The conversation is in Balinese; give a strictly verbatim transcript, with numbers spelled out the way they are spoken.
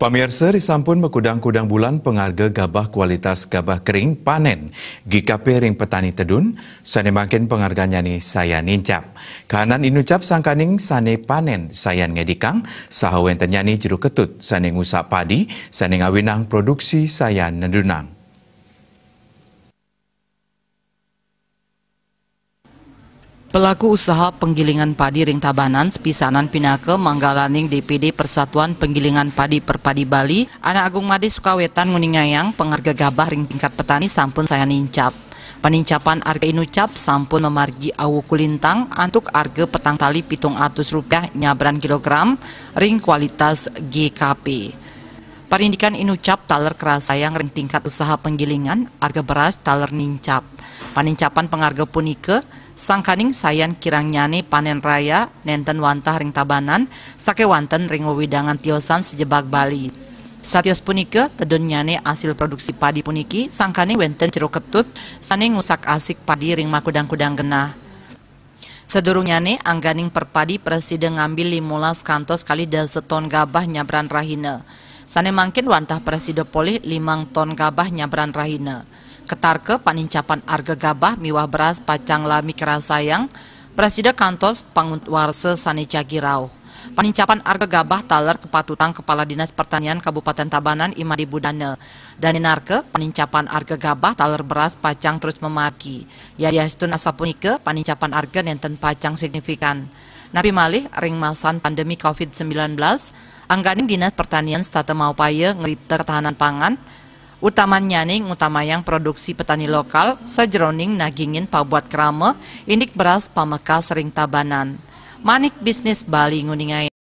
Pamirsa, ri sampun makudang-kudang bulan pangarga gabah kualitas gabah kering panen G K P ring petani tedun, sane mangkin pangargannyane sayan nincap. Kahanan inucap sangkaning sane panen sayan ngedikang, saha wentennyane jero ketut sane ngusak padi, sane ngawinang produksi sayan nedunang. Pelaku usaha penggilingan padi ring Tabanan sepisanan pinaka manggalaning D P D Persatuan Penggilingan Padi Perpadi Bali, Anak Agung Made Sukawetan nguningayang pangarga gabah ring tingkat petani sampun sayan nincap. Panincapan arga inucap sampun mamargi awu kulintang antuk arga petang tali pitung atus rupiah nyabran kilogram ring kualitas G K P. Parindikan inucap taler karasayang ring tingkat usaha penggilingan, arga beras taler nincap. Panincapan pangarga punika, sangkaning sayan kirangnyane panen raya nenten wantah ring Tabanan, sakewanten ring wewidangan tiosan sajebag Bali. Satios punika, tedunnyane asil produksi padi puniki, sangkaning wenten jero ketut sane ngusak-asik padi ring makudang-kudang genah. Sadurungnyane, angganing perpadi prasida ngambil limolas kantos kalih dasa ton gabah nyabran rahina. Sane mangkin wantah prasida polih limang ton gabah nyabran rahina. Ketarka panincapan arga gabah miwah beras pacang lami karasayang, prasida kantos pangunwarsa sane jagi rauh. Panincapan arga gabah taler kapatutang Kepala Dinas Pertanian Kabupaten Tabanan I Made Budana. Dane narka, panincapan arga gabah taler beras pacang terus mamargi. Yadiastun asapunika, panincapan arga nenten pacang signifikan. Napi malih, ring masan pandemi covid sembilan belas, angganing Dinas Pertanian setata maupaya ngripta ketahanan pangan, utamannyane ngutamayang produksi petani lokal sajeroning nagingin pabuat krama indik beras pamekas ring Tabanan. Manik Bisnis Bali nguningayang.